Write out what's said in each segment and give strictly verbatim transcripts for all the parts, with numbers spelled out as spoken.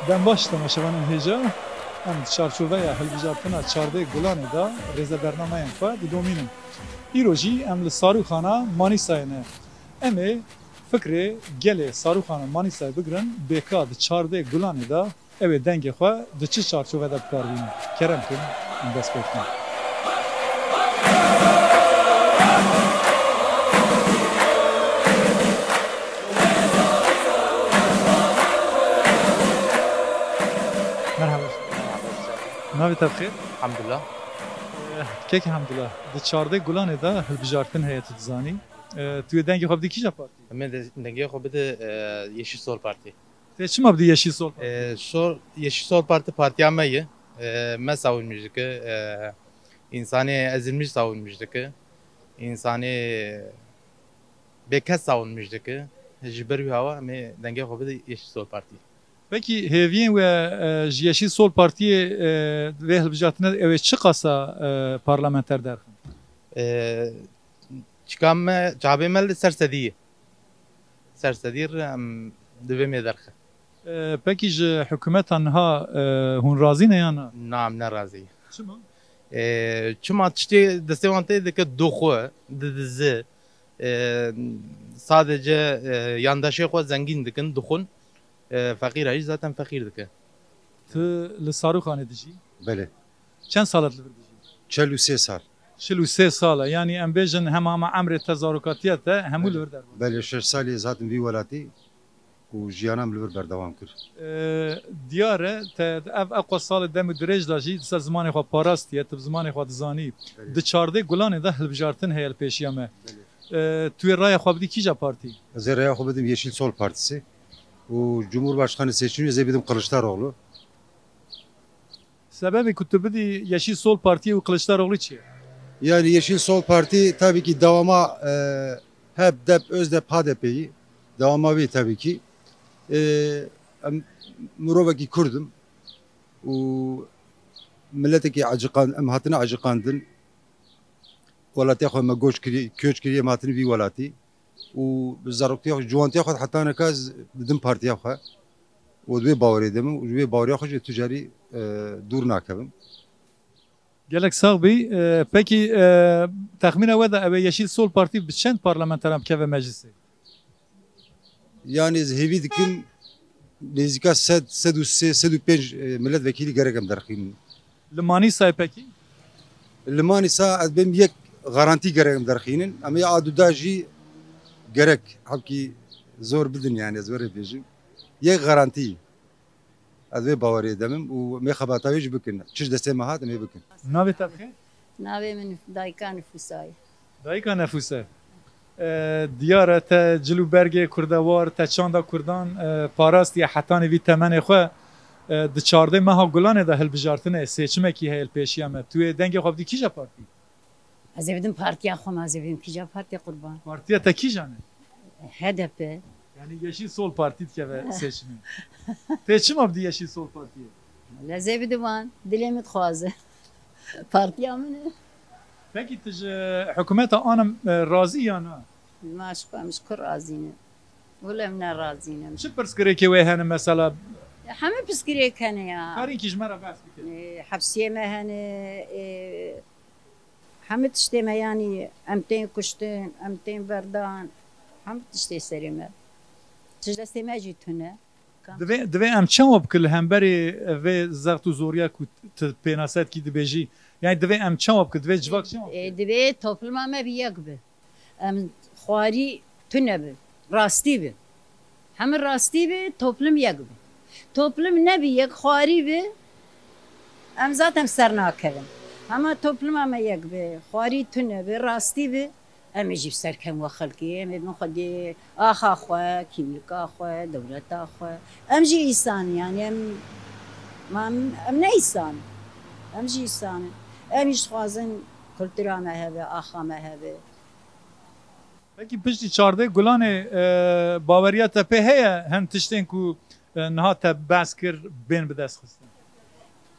Dem baş temaşevanên hêja, em di çarçoveya hilbijartina çardeh Gulanê de rêzebernameyên xwe didomînin. Îro jî em li Sarûxana Manîsayê ne. Em ê fikrê gelê Sarûxana Manîsayê bigirin, bêka di çardeh Gulanê de ew ê dengê xwe di çi çarçove de bi kar bînin. Kerem kin, em dest pê bikin. Merhaba. Navê te bi xêr? Hamdullah. Eh, kek Hamdullah, di çardeh Gulanê de hilbijartin heye, tu dizanî. Eh, tu yê dengê xwe bidî kîja partî? Em ê de-, dengê xwe bide, eh, Yeşil Sol Parti. Te çima bidî Yeşil Sol Parti? Eh, Sol, Yeşil Sol Parti partiya me ye. Eh, me savunmîş dike. Eh, însanê ezilmîş savunmîş dike. Însanê bêkes savunmîş dike. Ji ber wî hawa em ê dengê xwe bide Yeşil Sol Parti. Pekî hêviyên we, e, ji Yeşîl Sol Partiyê, e, vê hilbijartinê ew ê çi qasa, e, parlamenter derxin? E, çika me, çavê me li ser sedî ye. Ser sedî re em divê me derxe. E, pekî ji hikûmeta niha, e, hûn razî ne ya na? Na, em ne razî. Çima? E, çima tiştê destê wan tê dike dixwe, didize, e, sadece, e, yandaşê xwe zengîn dikin, dixwin. E, feqîra jî zaten feqîr dike. Tu li Sarûxanê dijî? Belê. Çend sal e tu li vir dijî? Çel û sê sal. Çil û sê sal e. Yanî em bêjin hema hema emrê te, zarokatiya te hemû li vir derbas. Belê, şeş salî ez hatim vî welatî û jiyana min li vir berdewam kir. E, diyar e, te ev eqwa salê dem û dirêj de jî di ser zimanê xwe parastiye, tu bi zimanê xwe dizanî. Belê. Di çardeh Gulanê de hilbijartin heye li pêşiya me. Belê. E, tu yê raya xwe bidî kîja partî? Ez ê raya xwe bidim Yeşil Sol Partisi û Cumhurbaşkanı seçimini ez ê bidim Kılıçdaroğlu. Sebebê ku tu bidî Yeşîl Sol Partiyê û Kılıçdaroğlu çi ye? Yani Yeşil Sol Parti tabii ki devama, e, hep dep öz dep H D P'yi devama wê tabii ki. E, em, mirovekî Kurd im û miletekî acıkan, em hatine acıkandin. Welatê xwe me göç kiriye, köç kiriye, em hatine vî welatî. Û bi zaroktiya xwe, ciwantiya xwe heta neka ez didim partiya xwe. Û di wê bawerê de me û ji wê baweriya xwe jî tu carî, e, dûr nakevim. Gelek sax bî. E, pekî, e, texmîna we de ew ê Yeşîl Sol Partî bi çend parlamenteran bikeve meclisê? Yani ez hêvî dikim nêzîka sed, sed û sê, sed û pênc, e, milletvekilî gerek em derxînin. Li Manîsayê pekî? Li Manîsa ez bêm yek garantî gerek em derxînin. Em ê a du da jî gerek hevkî zor bidin, yani ez were bêjim. Yek garantî. Ez vê bawerê demim û em ê xebata wê jî bikin. Çi ji destê me hat, em ê bikin. Navê te bi xêr? Navê min Dayika Nifûsa ye. Dayika Nefûse, e, diyar e te cil û bergê kurdewar, te çanda kurdan, e, parastiye hetanî vî temenê xwe, e, di çardeh meha Gulanê de hilbijartine, seçimekî heye li pêşiya me. Tu yê dengê xwe bidî kîja partî? Ez ê bidim partiya xwe, ma ez ê bidim kîja partî qurban? Partiya te kîjan e? H D P. Yani Yeşil Sol Parti dikeve seçimê. Tê çima bidî Yeşil Sol Partiyê? Wele ez ê bidim wan. Dilê min dixwaze. Partiya min e. Pekî tu ji hikûmeta an e razî ya na? Ma ji ku em ji ku razî ne? Wele em ne razî ne. Çi pirsgirêkê wê hene mesela? Hemî pirsgirêk hene ya. Karînkî ji me re behs bike. Ê, hepsiyê me hene, ê, hemî tiştê me, yanî em tên kuştin, em tên berdan, hemî tiştê serê me. Tişt destê me jî tune. Divê, divê em çawa bikin li hemberî vê zext û zoriya ku tu pênasetkî dibêjî? Yani divê em çawa bikin? Divê civak çawa bikin? Ê, divê topluma me bi yek bi. Em xwarî tune bi, rastî bi. Hemî rastî bi, toplum yek bi. Toplum nebî yek, xwarî bi, em zaten ser nakevin. Hema topluma me yek bi, xwarî tune bi, rastî bi, em ê jî bi ser kevin we xelkê, em ê bin xwedê axa xwe, kîmlika xwe, dewleta xwe. Em jî îsan in, yani em, ma em, em ne îsan in. Em jî îsan in. Em jî dixwazin kultura me hebe, axa me hebe. Pekî piştî çardeh Gulanê, e, baweriya te pê heye hin tiştên ku, e, niha te behs kir bên bi dest xistin?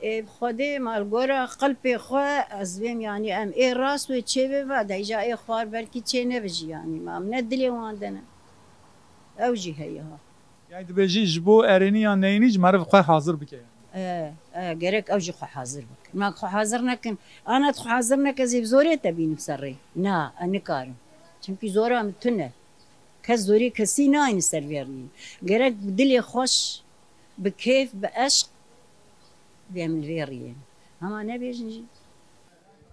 Ê, bi Xwedê me li gora qelpê xwe ez vêm, yanî em ê rast wê çê bibe, de îja ê xwar belkî çê nebe jî, yanî ma em ne dilê wan de ne. Ew jî heye ha. Yani dibêjî ji bo erênî yan neyînî jî meriv xwe hazir bike. E, e, gerek ew jî xwe hazir bikin. Ma xwe hazir nekin, ana xwe hazir neke zî bi zorê te bînim ser rê. Na, e, nikarim. Çimkî zora min tune. Kes zorê kesî nayîne ser vê riyê. Gerek bi dilê xweş, bi kêf, bi eşq bê em li vê riyê. Hema nebêjin jî.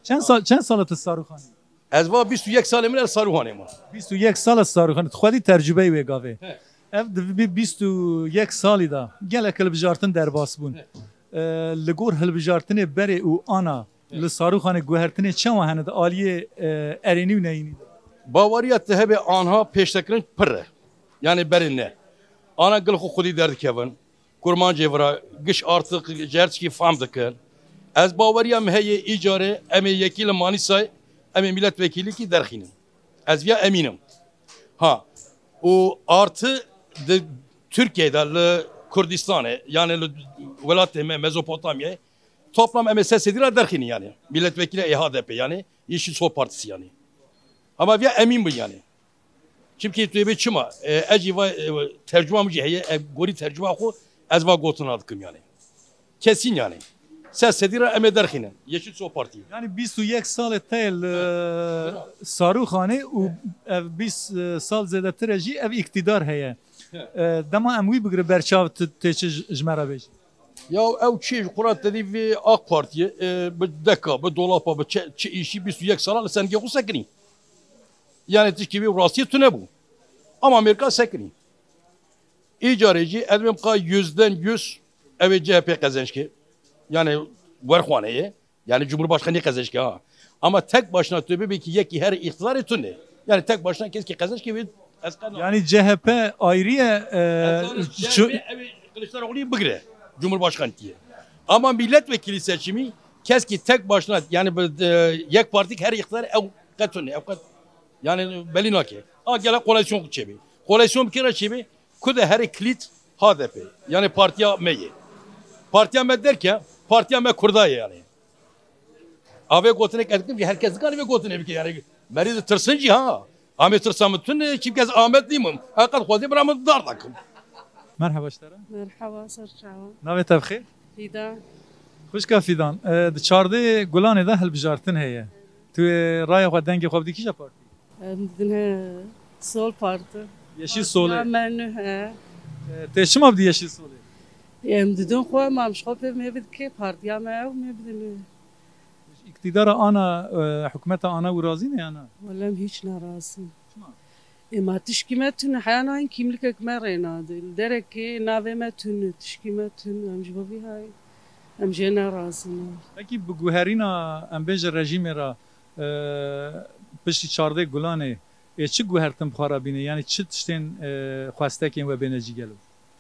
Çend sal, çend sal e tu Sarûxanê? Ez va bîst û yek salê min ez Sarûxanê min. Bîst û yek sal e Sarûxanê. Tu xwedî tercubeyê wê gavê. He. Ev di vî bîst û yek salî de gelek hilbijartin derbas bûn. He. E, li gor hilbijartinê berê û ana Li Sarûxanê guhertinê çawa hene di aliyê, e, erênî û neyînî de? Baweriya te hebe anha pêştekirin pir e. Yani berê ne. Ana gil xwe xwedî derdikevin. Kurmancê vira giş artık ji her tişkî fam dikin. Ez baweriya min heye îcarê em ê yekî li Manîsayê em ê milletvekîlîkî derxînin. Ez viya emîn im. Ha. Û artı di Tirkiyeyê de li Kurdistanê, yani li welatê me Mezopotamyayê, toplam em ê sed sedî ra derxînin yani. Milletvekili ê H D P yani, Yeşil Sol Partisi yani. Ama viya emîn bin yani. Çimkî tu ê bê çima? E, ez jî va, e, tercuma min jî heye, e, gorî tercuma xwe ez va gotina dikim yani. Kesîn yani. Sed sedî ra em ê derxînin. Yeşil Sol Partî. Yani bîst û yek salê te li Sarûxanê û ev bîst, e, sal zêdetir e jî ev îktidar heye. He. E, dema em wî bigire berçav, tu tê çi ji, ji me re bêjî? Ya ew çi ji xwe re tedî vê AK Partiyê, e, bi deka, bi dolapa, bi çi, çi îşî bîst û yek sala li sengê xwe sekinî. Yani tişkî vê rastiyê tune bû. Ama Amerîka sekinî. Îcarê jî ez bêm qa yüzden yüz ew ê C H P qezenç ke. Yani werxwaneye. Yani Cumhurbaşkanı qezenç ke ha. Ama tek başına tu bibê ki yekî her îqtidarê tune. Yani tek başına kes ki qezenç ke wê ez qe Yani C H P ayrı ye, e, Ez zanim şu- C H P ew ê Kılıçdaroğlu'yu bigire. Cumhurbaşkanı diye. Ama milletvekili seçimi kes ki tek başına yani bi, e, yek partik her îqtidar ew qe tune. Ew qe Yani belî nake. A gele koalisyon çêbê. Koalisyon bi kê re çêbê? Ku de herê kilît H D P. Yani partiya me ye. Partiya me derke, partiya me Kurda ye yani. A vê gotinek ez dikim ki herkes dikare vê gotinê bike yani. Merî de tirsin jî ha. Amê tirsa min tune, çimkî ez Amed nîmim. Heqet xwezê bira min dar dakim. Merhaba ji te re. Merhaba, ser çawa. Navê te bi xêr? Fîdan. Xwişka Fîdan, e, di çardê Gulanê de hilbijartin heye. Tu ê raya xwe, dengê xwe bidî kîja partî? Em didin he Sol Parti. Yeşil Solê. Partiya me nû he. E, tê çima bidî Yeşil Solê? Em didin xwe, mam ji xwe pê me bidike partiya me ew me bidin. Îktidara ana, e, hikûmeta ana û razî ne ya na? Wele em hiç nerazî. Çima? Ê ma tişkî me tune, heya nayên kîmlikek me rê nade. Li derekê navê me tune, tişkî me tune. Em ji bo vî hayê, em jê nerazî ne. Pekî bi guherîna, em bêje rejîmê re, e, piştî çardê Gulanê, ê çi guhertin bi xwe re bîne? Yanî çi tiştên, e, xwestekên we bêne cî gelo?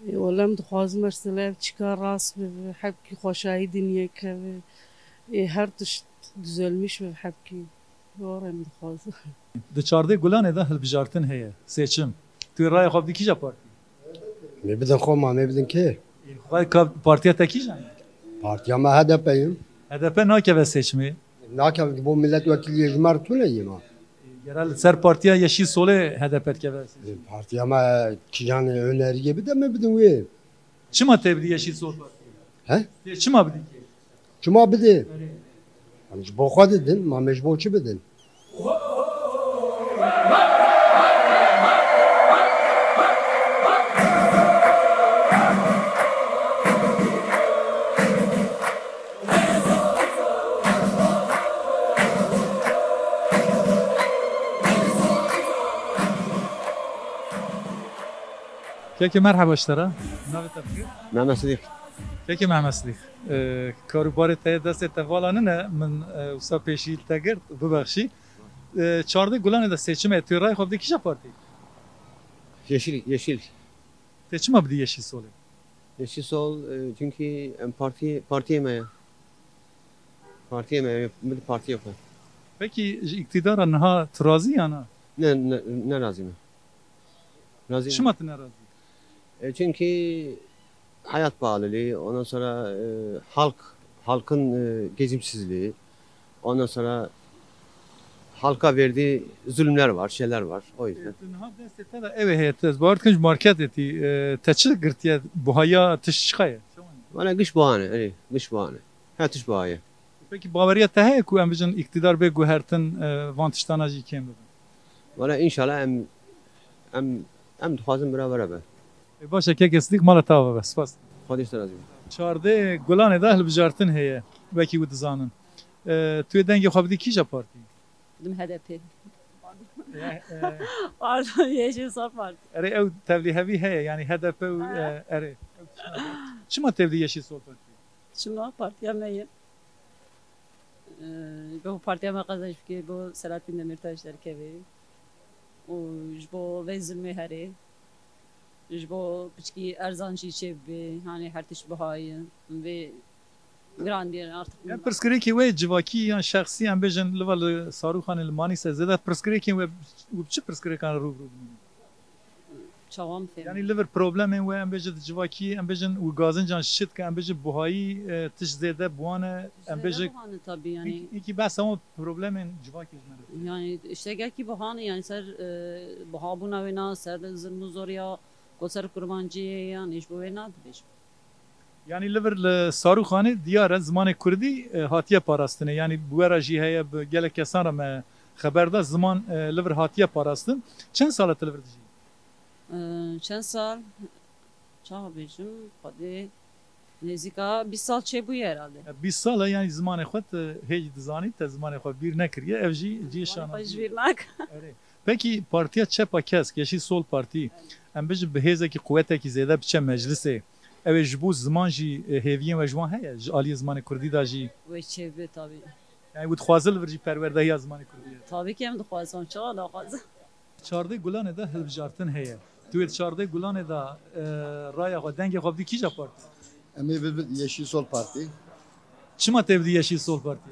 Ê, wele em dixwazin mesela ev çika rast bibe, hebkî xweşayî dinyê keve. Ê, her tişt düzelmiş bibe hebkî. Doğru em dixwazin. Di çardê Gulanê de hilbijartin heye. Seçim. Tu raya xwe bidî kîja partî? Mê bidin xwe ma, mê bidin kê? Ê, xwe ka partiya te kîjan e? Partiya me H D P ye. H D P nakeve seçimê. Nakeve bo milletvekiliyê ji me re tune ye ma. Ê, gere li ser partiya Yeşil Solê H D P dikeve seçimê. Ê, partiya me kîjan e, öneriyê bide me bidin wê. Çima tê bidî Yeşil Sol Partiyê? He? Tê çima bidî kê? Çima bidê? Em ji bo xwe didin, ma me ji bo çi bidin? Kekê merheba ji te re. Navê te bi xêr? Mehmet Sidîq. Kekê Mehmet Sidîq, e, karûbarê te yê destê te vala nine, min, e, wisa pêşî li te girt, bibexşî. E, çardê Gulanê de seçim e, tu rayê xwe bidî kîja partî? Yeşil, Yeşil. Tê çima bidî Yeşil Solê? Yeşil Sol, e, çünkü em partî, partiyê me ye. Partiyê me ye, min partiyê xwe. Pekî ji îktidara niha tu razî ya na? Ne, ne, ne razî me. Razî Çima tu nerazî? E, çünkü hayat pahalılığı, ondan sonra, e, halk, halkın, e, geçimsizliği, ondan sonra Halka verdiği zulümler var, şeyler var. O yüzden. E, tu niha destê te de ew ê heye, tu ez bawer dikim ji marketê tî, e, te çi girtiye, buhaya tişt çiqa ye? Valla giş bahane, erê, giş bahane. Her tişt baha ye. Peki baweriya te heye ku em bijin îktidar bê guhertin, e, van tiştana jî kêm bibin? Valla inşallah em, em, em dixwazin bira bira be. E, baş e, kekê Sidîq, mala te ava be. Spas. Xwedê ji te razî be. Çardê Gulanê de hilbijartin heye, wekî wî dizanin. E, tu yê dengê xwe bidî kîja partî? Bidim H D P. E, e. Pardon, Yeşil Sol Parti. Erê, ew tevlî hevî heye, yanî H D P û, ha, e, erê. Çima tevlî Yeşil Sol Parti? Çima partiya me ye? Ee, ji bo partiya me qezenc bike, ji bo Selahattin Demirtaş derkeve û ji bo vê zilmê herê, ji bo piçkî erzan jî çêbibe, hanê her tişt bihayî, vê girandiye artık. Em pirsgirêkê wê civakî yan şexsî, em bêjin, li va li Sarûxanê, li Manîsê zêde pirsgirêkên wê, û bi çi pirsgirêkan re rû bi rû bûn? Çawa em fêm. Yanî li vir problemên wê, em bêjin di civakî, em bêjin û gazincan şit ke, em bêjin buhayî, e, tişt zêde bi wan e, em bêjin. Zêde buhane tabii yani. Hiç, hiç behsa wan problemên civakê ji me re. Yani işte gelkî buhane yani ser, e, buhabûna wê na, ser zilm û zoriya ku ser kurmanciyê yani ji bo wê na dibêjim. Yanî li vir li Sarûxanê diyar e zimanê kurdî, e, hatiye parastinê. Yanî bi we re jî heye, bi gelek kesan re me xeber da, ziman, e, li vir hatiye parastin. Çend sal e tu li vir dijî? Ee, çend sal? Çawa bêjim? Xwedê nêzîka bîst sal çêbûye herhalde. Ya, bîst sal e, yanî zimanê xwe tu hê jî dizanî, te zimanê xwe bîr nekiriye, ev jî cihê şanazî ye. Zimanê xwe ji bîr nakim. Erê. Pekî Partiya Çepa Kesk, Yeşil Sol Partî, em bijin bi hêzekî, quwetekî zêde biçe meclisê, ew ê ji bo ziman jî, e, hêviyên we ji wan heye? Ji aliyê zimanê kurdî de jî? Wê çêbibe tabii. Yani wî dixwaze li vir jî perwerdehiya zimanê kurdî ye? Tabii ki em dixwazin, çawa naxwazin? Çardê Gulanê de hilbijartin heye. Tu yê di Çardê Gulanê de, e, raya xwe, dengê xwe bidî kîja partî? Em ê bibin Yeşil Sol Partî. Çima tê bidî Yeşil Sol Partî?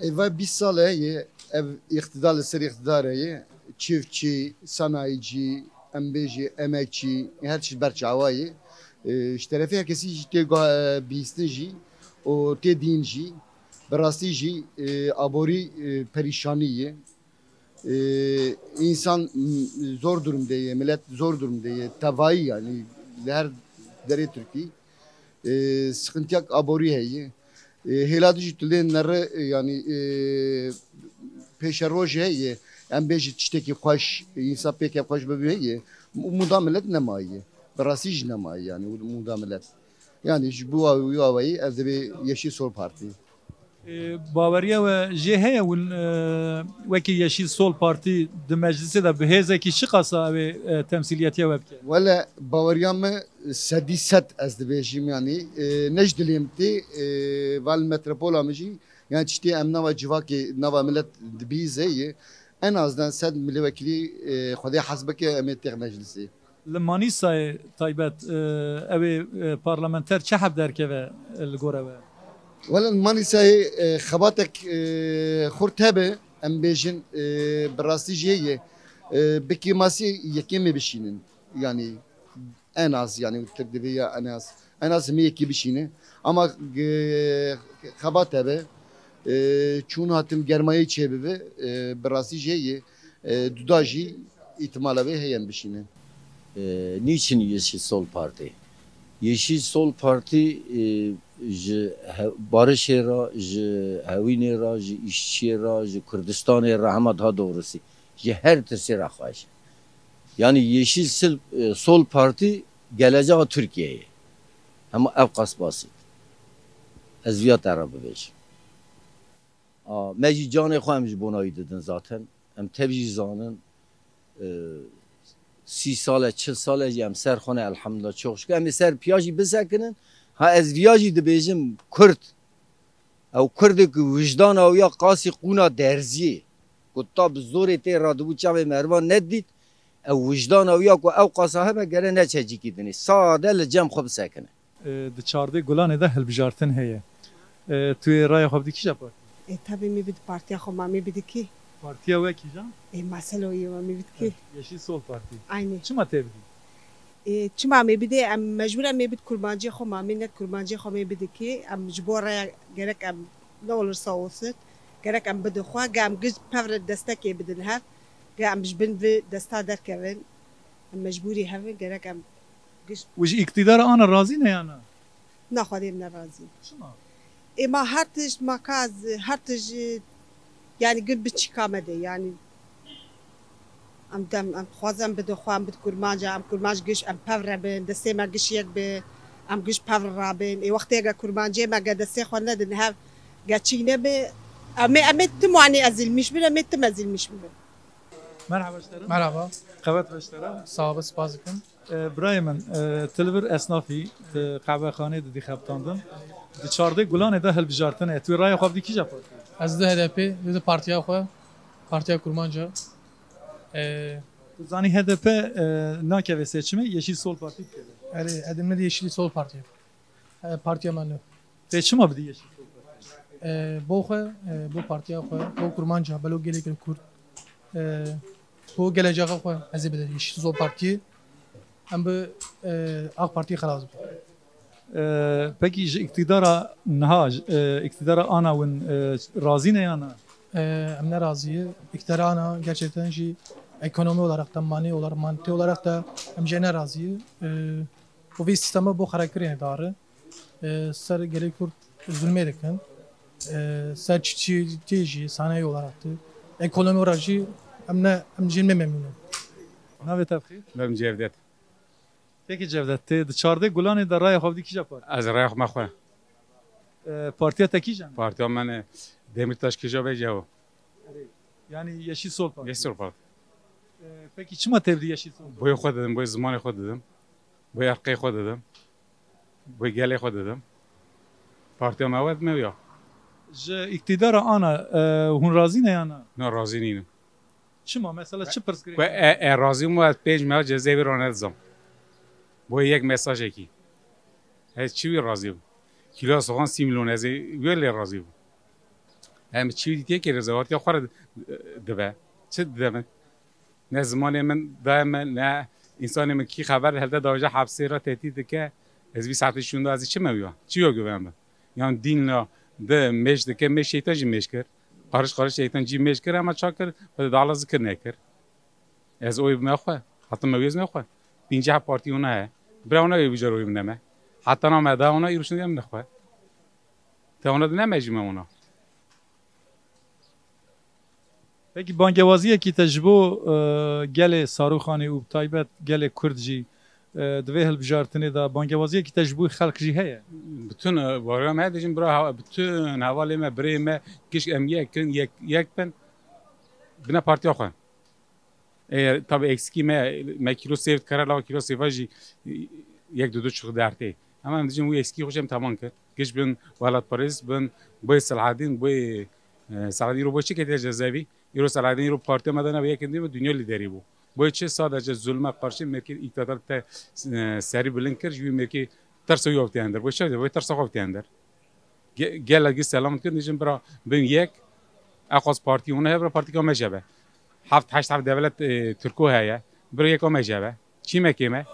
Ê, va bîst sal e ye, ev îqtidar li ser îqtidarê ye. Çiftçî, sanayicî, em bêjî emekçî, her çi ber çawa ye. E, ji terefê her kesî jî tê guh-, e, bihîstin jî û tê dîn jî. Bi rastî jî, e, aborî, e, perîşanî ye. E, însan, m-, zor durumde ye, millet zor durumde ye, tevayî yani li her derê Tirkî. E, sıkıntıyak aborî heye. E, hêla dijî tu lê nere, e, yani, e, pêşerojê heye. Em bêjî tiştekî xweş, însan pêke xweş bibe heye. Umuda millet nemaye. Bi rastî jî nemaye yani umuda millet. Yani ji bo wî awayî ez dibê Yeşil Sol Partî. E, baweriya we jê heye hûn, e, wekî Yeşîl Sol Partî di meclisê de bi hêzekî çiqasa ew ê, e, temsîliyetiya we bike? Wele baweriya me sedî sed ez dibêjim, yanî, e, ne ji dilê min tê, e, val metropola min jî, yani tiştê em nava civakê, nava millet dibîze ye, en azdan sed milîwekilî, e, Xwedê hez bike em ê têx meclisê. Li Manîsayê taybet, e, ew ê, e, parlamenter çi heb derkeve, e, li gora we? Wele li Manîsayê, e, xebatek, e, xurt hebe, em bêjin, e, bi rastî jê ye. E, bi kêmasî yekê me bişînin. Yanî en az, yanî Tirk divê ya en az. En az hemî yekê bişîne. Ama, e, xebat hebe, e, çûn hatin germayê çêbibe, e, bi rastî jê ye. E, duda jî îtimala vê heye em bişînin. E, niçin Yeşil Sol Parti? Yeşil Sol Parti, e, ji he-, barişê re, ji hewînê re, ji îşçiyê re, ji Kurdistanê re, hema daha doğrusu, ji her tirsê re xweş e. Yani Yeşil Sil-, e, Sol Parti geleceğa Türkiye'ye. Hema ev qas basit. Ez viya te re bibêjim. A, me jî canê xwe em ji bona wî didin zaten. Em tev jî zanin, e, sî sal e, çil sal e jî em ser xwe ne, elhamdulillah, çok şükür. Em ê ser piya jî bisekinin. Ha, ez viya jî dibêjim, Kurd, ew Kurdê ku wijdana wî ya qasî qûna derziyê, ku ta bi zorê tê radibû çavê merivan nedît, ew wijdana wî ya ku ew qasa hebe gere neçe cîkî dinê. Sade li cem xwe bisekine. E, di çardê Gulanê de hilbijartin heye. E, tu yê raya xwe bidî kîja partî? E, tabii me bid partiya xwe ma me bidikî. Partiya we kîjan? E, Maselo ye ma me bidikî. Yeşil Sol Parti. Aynı. Çima tê bidî? E, çima me bidê, em mecbur em me bid kurmancê xwe ma me net kurmancê xwe me bidikî. Em ji bo raya gerek em ne olursa olsun. Gerek em bidin xwe, ge em giş pevre destekê bidin hev, ge em ji bin vê desta derkevin. Em mecbûrî hev in, gerek em giş Û ji îktîdara ana razî ne ya na? Na, Xwedê em nerazî. Çima? Ê ma her tişt, ma ka ez, her tişt, yanî gul bi çîka me de, yanî em dem, em dixwazin bidin xwe, em bidin kurmanca, em kurmanc giş, em pevre bin, destê me giş yek bi, em giş pevre rabin. Ê wextê ge kurmancê me ge destê xwe nedin hev, ge çîk nebe, em ê, em ê tim wanî ezîlmiş bin, em ê tim ezîlmiş bin. Merhaba ji te re. Merhaba. Qewet be ji te re. Sağ ol, spas dikim. E, birayê min, e, tu li vir esnafî, tu qehwexanê didî xebitandin. Di çardeh Gulanê de hilbijartin e. Tu raya xwe bidî kîja partiyê? Ez di H D P, di partiya xwe, Partiya Kurmanca. E, Tu zanî H D P, e, nakeve seçimê, Yeşil Sol Partî dikeve. Erê, ez ê bidî Yeşil Sol Partî. E, partiya me nû. Tê çima bidî Yeşil Sol Partî? E, bo xwe, e, bo partiya xwe, bo kurmanca, belo gelek Kurd. E, bo gelecexa xwe ez ê bidî Yeşil Sol Partî. Em bi, e, AK Partî xelas bin. E, pekî ji îktîdara niha, e, îktîdara ana win, e, razî ne ya na? E, em ne razî ye. Îktîdara ana gerçekten jî ekonomi olarak da, mane olarak, mantığı olarak da em jê ne razî ye. E, Û vê sîstema bo xerekirî ne dare. E, ser gelê Kurd zulmê dikin. E, ser çiçî tê jî, sanayi olarak tê. Ekonomi olarak jî em ne, em jê ne memnûn in. Navê te bi xêr? Navê min Cevdet. Pekî Cevdet, tê di çardeh Gulanê de raya xwe bidî kîja partî? Ez raya xwe me xwe. E, partiya te kîjan e? Partiya me ne Demirtaş kîja be cewo. Yanî Yeşil Sol Partî. Yeşil Sol Partî. E, pekî çima tê bidî Yeşil Sol Partî? Boyê xwe didim, boyê zimanê xwe didim. Bo erqê xwe didim. Bo gelê xwe didim. Partiya me wet me ya. Ji îktîdara ana, e, hûn razî ne ya na? Na, razî nînim. Çima? Mesela çi pirsgirêk? Ku e, e, razî bûm, ez pênc meha cezayê wî ranedizam. Bo yek mesajekî. Ez çi wî razî bûm? Kîloya soxan sî milyon, ez ê wê lê razî bûm. Em çi wî dîtiye kê rêzewatiya xwe re dibe. Çi dide min? Ne zimanê min daye me, ne însanê min kî xeber helde dawêje hepsê re tehdît dike. Ez vî saetê şûnda ez ê çi me wî ya? Çi yo guven bi? Yan dîn la de mêj dike, mêj şeytan jî mêj kir. Qariş qariş şeytan jî mêj kir, ama ça kir? Xwe de dala zikir nekir. Ez oy bime xwe. Hatim me wî ez me xwe. Pînceh partî ona heye. Bira ona wê bijar oy bine me. Heta na me da ona îro şûnda em ne xwe. Te ona dine me jî me ona. Pekî bangewaziyekî te ji bo, e, gelê Sarûxanê û bi taybet gelê Kurd jî, e, di vê hilbijartinê de bangewaziyekî te ji bo xelk jî heye? Bütün, e, varya me dijin bira ha-, bütün hevalê me, birê me, giş em yek in, yek, yek bin, bine partiya xwe. E, tabi eksikî me, me kîlo sêv dikare, lava kîlo sêva jî yek du du çiq dertê. Ama em dijin wî eksikî xwe jî em teman kir. Giş bin welatparêz bin, boyê Selahedîn, boyê, e, Selahedîn îro boyê çi ketiye cezaevî? Îro Selahedîn îro partiya me de nebe, yekin dî bi dinya lîderî bû. Boyê çi? Sadece zulme qarşî mêrkê îktidar te, e, serî bilind kir, ji wî mêrkê tersa wî avtiye hender. Boyê çi? Boyê tersa xwe avtiye hender. Ge-, gelek gi selam dikin, dijin bira bin yek, eqas partî hûn heye, bira partîka me jebe. Heft, heşt, heft devlet, e, Tirko heye, bira yeka me jebe. Çî me kê me?